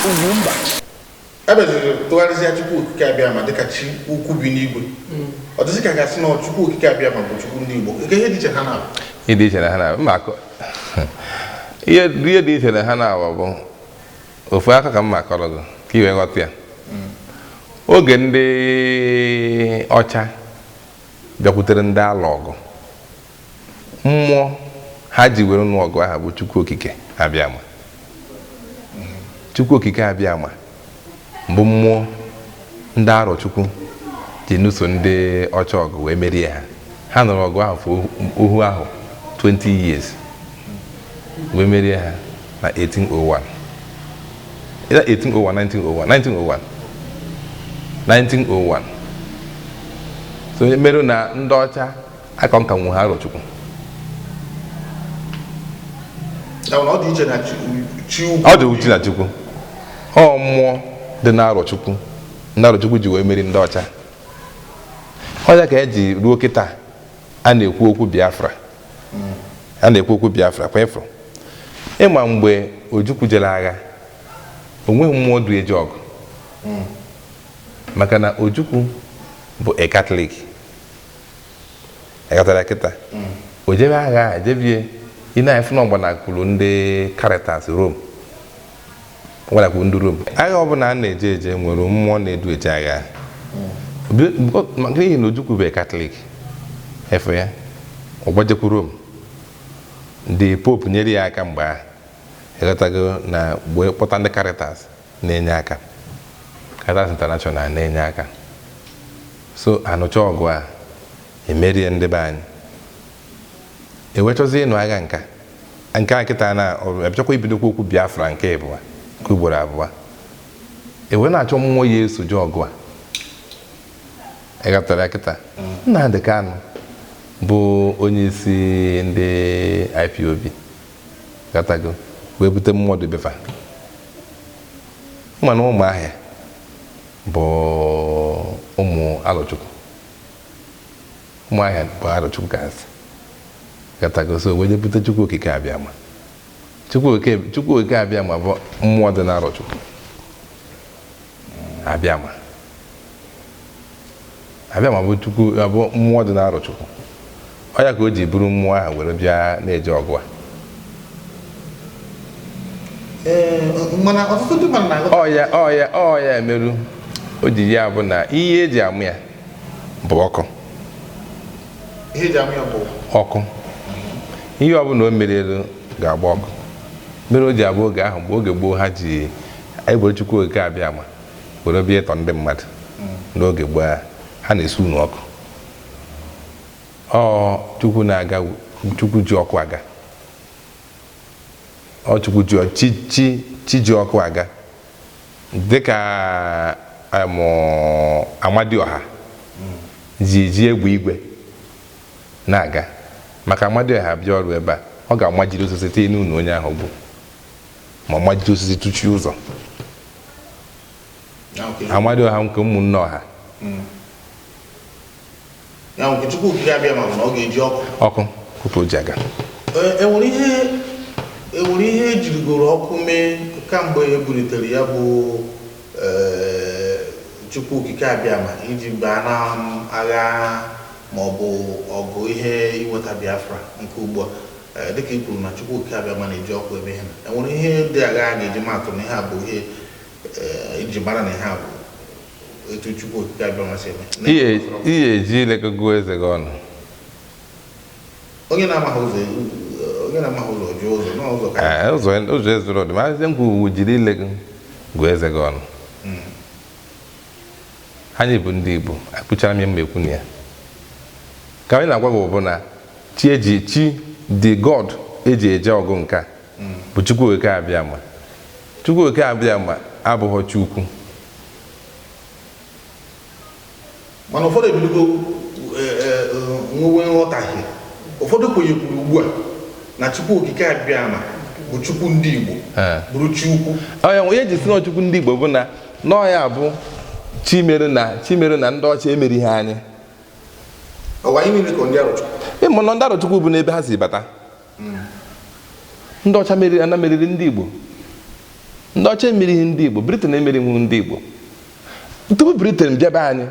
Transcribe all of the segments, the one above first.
Ugwumba. Ebeziri tụgharịzịa Chukwu Okike Abịama dịka chi ukwu bi n'igwe. Ọ dịzị ka a ga-asị na Chukwu Okike Abịama bụ Chukwu ndị Igbo. Nke ihe dị iche ha na Ihe dị iche na ha na mma akọ ihe dị iche na ha na-awa bụ ofu aka ka mma akọrọ gị ka i wee ghọta ya. Oge ndị ọcha bịakwutere ndị alụ ọgụ, mmụọ ha ji were nụ ọgụ ahụ bụ Chukwu Okike Abịama. Chukwu Okike Abịama bụ mmụọ ndị Arọchukwu ji nụso ndị ọcha ọgụ wee merie ha. Ha nụrụ ọgụ ahụ for ohu ahụ 20 years wee merie ha na 1801. Either 1801, 1901, 1901, 1901. So merụ na ndị ọcha akọ nka nwe ha Arọchukwu. Ya bụ na ọ dị iche na chi ukwu. Ọ dị uche na Chukwu. Ọ mmụọ dị n'Arọchukwu ndị Arọchukwu ji wee meri ndị ọcha. Ọ ya ka eji ruo kịta a na-ekwu okwu Biafra. A na-ekwu okwu Biafra kwa ịfụ. Ịma mgbe Ojukwu jere agha, o nweghị mmụọ du eje ọgụ, maka na Ojukwu bụ a Catholic. Ịghọtara kịta? O jebe agha a jebie, ị na-efu na ọgbanakwuru ndị Caritas Rome, ọgbanakwuru ndị Rome. Agha ọbụla a na-eje eje nwere mmụọ na-edu eje agha. Maka n'ihi na Ojukwu bụ a Catholic, efe ya ọ gbajekwu Rome, ndị Pope nyere ya aka mgbe ahụ. Ịghọtago? Na wee kpọta ndị Caritas na-enye aka, Caritas International na-enye aka. So anụcha ọgụ a, emerie ndị be anyị, ewechọzie ịnụ agha nka nke a kịta na ebịachọkwa ibidokwa okwu Biafra nke ịbụa, nke ugboro abụọ. Ewe na-achọ mmụọ ya esoje ọgụ a. Ịghọtara kịta? Nnamdi Kanu bụ onye isi ndị IPOB, ghọtago, wee bute mmụọ dị befa. Mana Ụmụahịa bụ ụmụ Alọchukwu, Ụmụahịa bụ Arọchukwu ka asị. Ghọtago? So wee je bute Chukwu Okike Abịama. Chukwu Okike Abịama bụ mmụọ dị n'Arọchukwu. Abịama, Abịama bụ Chukwu, bụ mmụọ dị n'Arọchukwu. Ọ ya ka o ji buru mmụọ ahụ were bịa na-eje ọgụ a. Ee, mana ọtụtụ ndị mmadụ na-aghọta. Ọ ya emerụ o ji ya bụ na ihe eji amụ ya bụ ọkụ. Ihe eji amụ ya bụ ọkụ. Ihe ọbụla o merelu ga-agba ọkụ. Mere o ji abụ oge ahụ, mgbe oge gboo, ha ji egbere Chukwu Okike Abịama were bịa ịtọ ndị mmadụ n'oge gboo ahụ, ha na-esu unu ọkụ. Ọ Chukwu na-aga, Chukwu ji ọkụ aga. Ọ Chukwu ji chi chi chi ji ọkụ aga, dịka Amadioha ji egbe igwe na-aga. Maka Amadioha bịa ọrụ ebe a, ọ ga-amajiri osisi tinye n'ụlọ onye ahụ bụ ma majiri osisi tụchie ụzọ. Amadioha nke ụmụnne ọha. Ya nke Chukwu Okike Abịama bụ na ọ ga-eji ọkụ. Ọkụ kụpụ o ji aga. Enwere ihe ejirigoro ọkụ mee kamgbe e bulitere ya bụ Chukwu Okike Abịama iji baa na agha ma ọ bụ ọgụ ihe inweta Biafra nke ugbu a? Dịka i kwuru na Chukwu Okike Abịama na-eji ọkụ eme ihe, na enwere ihe dị agha a ga-eji maatụ na ihe a bụ ihe iji mara na ihe a bụ etu Chukwu Okike Abịama si eme? Ihe eji ile gụọ eze gị ọnụ. Onye na-amaghị ụzọ jụọ ụzọ n'ụzọ ka Ee, ụzọ ezuru ọdụ ma nkwu jiri ile gị gụọ eze gị ọnụ. Anyị bụ ndị Igbo, akpụchara m ya mma ekwu na ya ka anyị na-agwa gị bụ na chi eji chi, the god eji eje ọgụ nke a bụ Chukwu Okike Abịama. Chukwu Okike Abịama abụghị Chukwu. Mana ụfọdụ ebidogo nwewe nghọtahie. Ụfọdụ kwenyekwuru ugbu a na Chukwu Okike Abịama bụ Chukwu ndị Igbo, bụrụ chi ukwu. Onye onye ji si na Chukwu ndị Igbo bụ na nọọ ya bụ chi mere na ndị ọcha emerighị anyị. Ọwa anyị niile ka ndị Arọchukwu. Ịmụ na ndị Arọchukwu bụ n'ebe ha si bata. Ndị ọcha meriri, ana meriri ndị Igbo. Ndị ọcha emerighị ndị Igbo, Britain emerighị ndị Igbo. Tupu Britain bịa be anyị,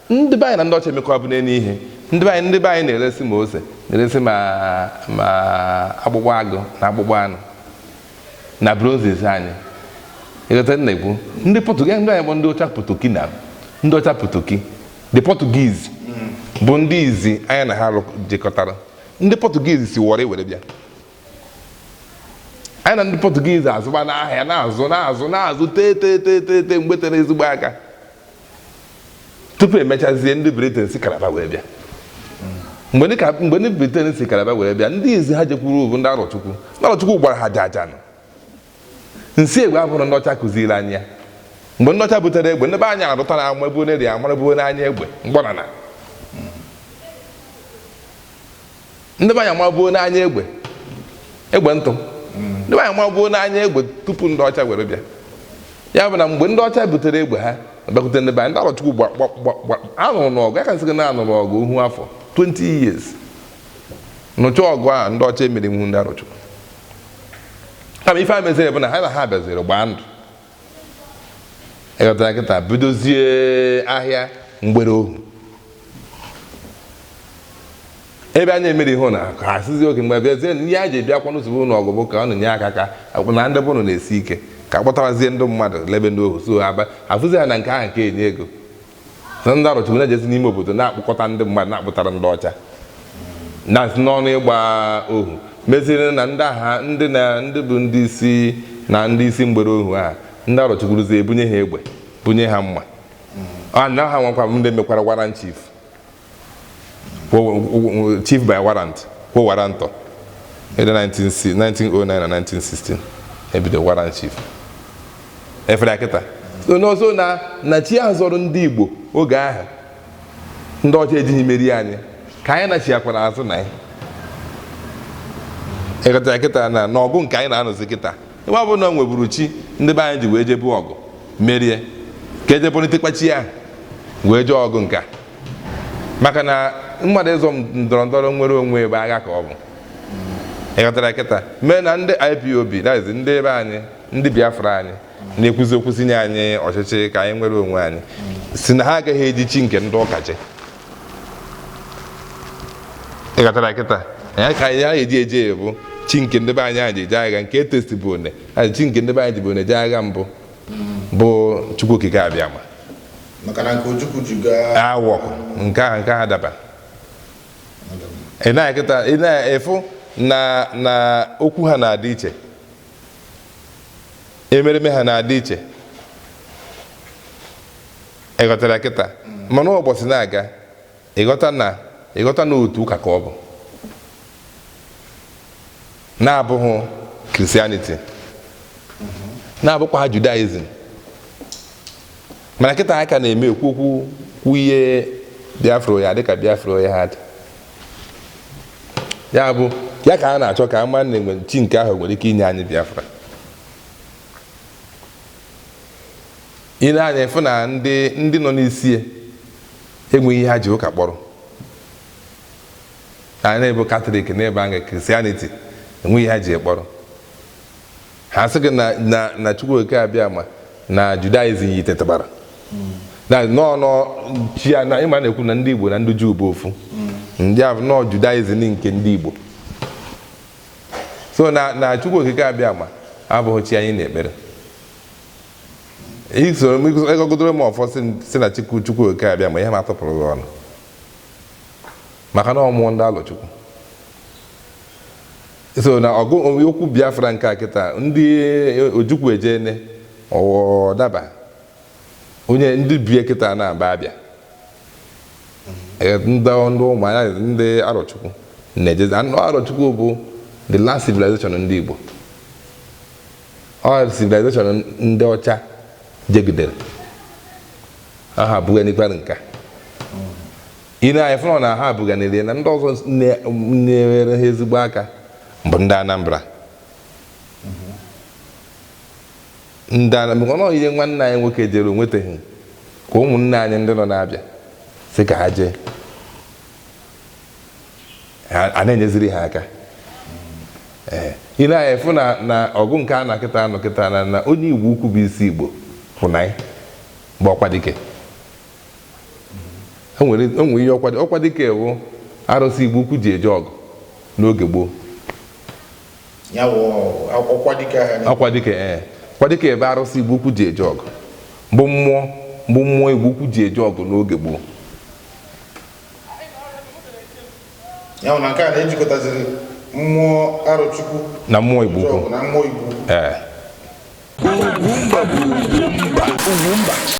ndị be anyị na ndị ọcha emekọ bụ n'elu ihe. Ndị be anyị na-eresi ma ose, na-eresi ma akpụkpọ agụ na akpụkpọ anụ na bronzes anyị. Ịghọta m na-ekwu? Ndị Portuguese, ndị anyị bụ ndị ọcha Potoki, na ndị ọcha Potoki, the Portuguese bụ ndị izi anyị na ha jikọtara. Ndị Portuguese si Warri were bịa. Anyị na ndị Portuguese azụba n'ahịa, na-azụ, na-azụ, na-azụ, tee tee tee tee tee, mgbe tere ezigbo aka tupu emechazie ndị Britain si Calabar wee bịa. Mgbe ndị Britain si Calabar were bịa, ndị izi ha jekwuru bụ ndị Arọchukwu. Ndị Arọchukwu gbara ha jajanụ. Nsị egbe abụrụ ndị ọcha kụziri anyị ya. Mgbe ndị ọcha butere egbe, ndị be anyị arụtara ama ebe onye dị amara ebe n'anya egbe mgbọnana. Ndị be anyị amabuo n'anya egbe, egbe ntụ. Ndị be anyị amabuo n'anya egbe tupu ndị ọcha were bịa. Ya bụ na mgbe ndị ọcha butere egbe, ha bịakwute ndị be anyị, ndị Arọchukwu gba gba gba gba anụrụ n'ọgụ. Ya ka nsị gị na anụrụ ọgụ ohu afọ, 20 years, nụcha ọgụ a, ndị ọcha emeri nwu ndị Arọchukwu. Kama ife a meziri bụ na ha na ha bịaziri gbaa ndụ. Ịghọtara? Kịta bidozie ahịa mgbere ohu ebe anyị emeri hụ na ha asịzi oge mgbe bịazie ihe a ji bịakwa n'usoro ụlọ ọgụ bụ ka ọ na-enye aka ka na ndị bụnụ na-esi ike ka akpọtawazie ndị mmadụ lebe ndị ohu. So aba afụzi ha na nke ahụ nke enye ego. So ndị Arọchukwu na-ejezi n'ime obodo na-akpụkọta ndị mmadụ, na-akpụtara ndị ọcha na n'ọnụ ịgba ohu. Meziri na ndị agha, ndị na ndị bụ ndị isi na ndị isi mgbere ohu a, ndị Arọchukwu rụzie ebunye ha egbe, bunye ha mma. A na ha nwekwa ndị mekwara warrant chief, chief by warrant, quo warranto. Ede 1909 na 1916 ebido warrant chief efere akịta. So n'ọzọ na chi ahụ zọrọ ndị Igbo oge ahụ, ndị ọcha ejighị merie anyị, ka anyị nachiakwara azụ na ya. Ịghọtara kịta na n'ọgụ nke anyị na-anọzi kịta, ebe ọ bụ na o nweburu chi ndị be anyị ji wee jebe ọgụ merie, ka ejebonitekwa chi ahụ wee jee ọgụ nke a. Maka na mmadụ ịzọ ndọrọ ndọrọ nwere onwe ebe agha ka ọ bụ. Ịghọtara kịta mee na ndị IPOB, that is ndị ebe anyị, ndị Biafra anyị na-ekwuzi okwu sinye anyị ọchịchị ka anyị nwere onwe anyị, si na ha agaghị eji chi nke ndị ụka je. Ịghọtara kịta ya ka ya eji eje bụ chi nke ndị be anyị ahụ ji eje agha, nke etesti bụ one chi nke ndị be anyị ji bụ one je agha mbụ bụ Chukwu Okike Abịama. Maka na nke Ojukwu ji gaa awọkụ nke ahụ daba. Ị na-ekịta, ị na-efu na okwu ha na-adị iche, emereme ha na-adị iche. Ịghọtara kịta? Mana ụbọchị na-aga, ịghọta na otu ụka ka ọ bụ na-abụghị Christianity, na-abụkwa ha Judaism. Mana kịta aka na-eme ekwu okwu kwu ihe Biafra ya dịka Biafra ya ha dị, ya bụ ya ka a na-achọ ka ama na enwe chi nke ahụ nwere ike inye anyị Biafra. Ị na-anya efu na ndị nọ n'isi ya enweghị ihe ha ji ụka kpọrọ. Anyị na-ebu Katọlik na-ebe anya Christianity, enweghị ihe ha ji kpọrọ. Ha sị gị na Chukwu Okike Abịa ma na Judaism yitetebara na nọọ nọ chi ya na ịma na-ekwu na ndị Igbo na ndị Juu bụ ofu ndị ahụ, nọọ Judaism nke ndị Igbo. So na Chukwu Okike Abịa ma abụghị chi anyị na-ekpere. Isoro m ịgọgodoro m ọfọ si na Chukwu Okike Abịa ma ihe m atụpụrụ gị ọnụ, maka na ọmụọ ndị alụ Chukwu. So na ọgụ okwu Biafra nke a kịta, ndị Ojukwu ejene ọdaba onye ndị bie kịta na-aba abịa ndị ndị ụmụ ndị Arọchukwu na-ejezi anụ. Arọchukwu bụ the last civilization ndị Igbo. Ọ civilization ndị ọcha jegidere aha buganikwara nka. Ị na-anya fụnọ na ha buganiri na ndị ọzọ nyere ha ezigbo aka bụ ndị Anambra. Ndị Anambra ọ ihe nwanne anyị nwoke jere onwetaghị ka ụmụnne anyị ndị nọ na-abịa sị ka ha jee, a na-enyeziri ha aka. Ee, ị na-efu na ọgụ nke a na kịta anọ kịta na onye Igbo Ukwu bụ isi Igbo bụ na bụ Ọkwadike. O nwere ihe Ọkwadike bụ arụsị Igbo Ukwu ji eje ọgụ n'oge gboo. Ya bụ Ọkwadike ahụ. Ọkwadike, ee, Ọkwadike ebe arụsị Igbo Ukwu ji eje ọgụ bụ mmụọ Igbo Ukwu ji eje ọgụ n'oge gboo. Ya bụ na nke a na-ejikọtaziri mmụọ Arọchukwu na mmụọ Igbo Ukwu. Na mmụọ Igbo Ukwu. Ee. Ugwumba bụ Ugwumba.